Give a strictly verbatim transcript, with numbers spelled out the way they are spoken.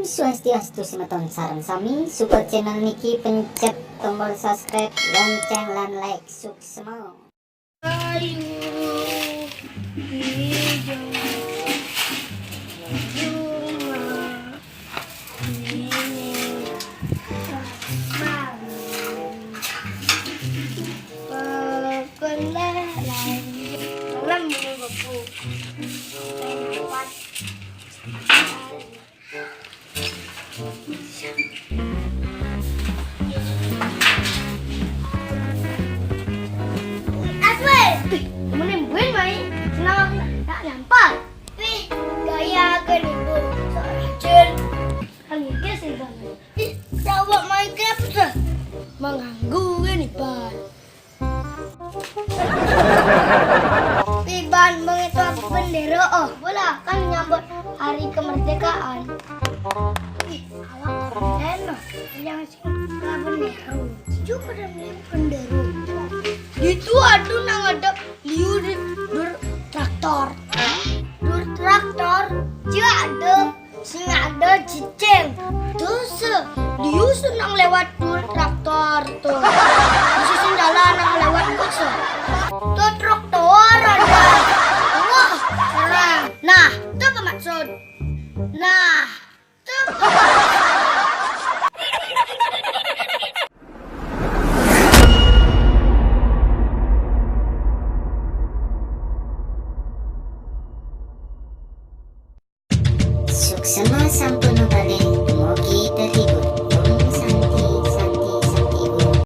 Swastiastu semeton sareng sami, support channel niki pencet tombol subscribe, lonceng lan like, suksma. Ayu, ijo, bunga, ini, mami, pokoknya lain. Malam ini aku. Aswe! Wih, temenin gue main. Senang aku tak nyampah. Wih, gaya kan ibu. Sok racun. Kan mikir sih, Bang. Ih, coba Minecraft tuh. Mengganggu kan, Iban. Iban, bengi itu aku bendera, oh. Bola, kan nyambut hari kemerdekaan. Ih, awak keren, loh. Yang sing bendera. Juga dan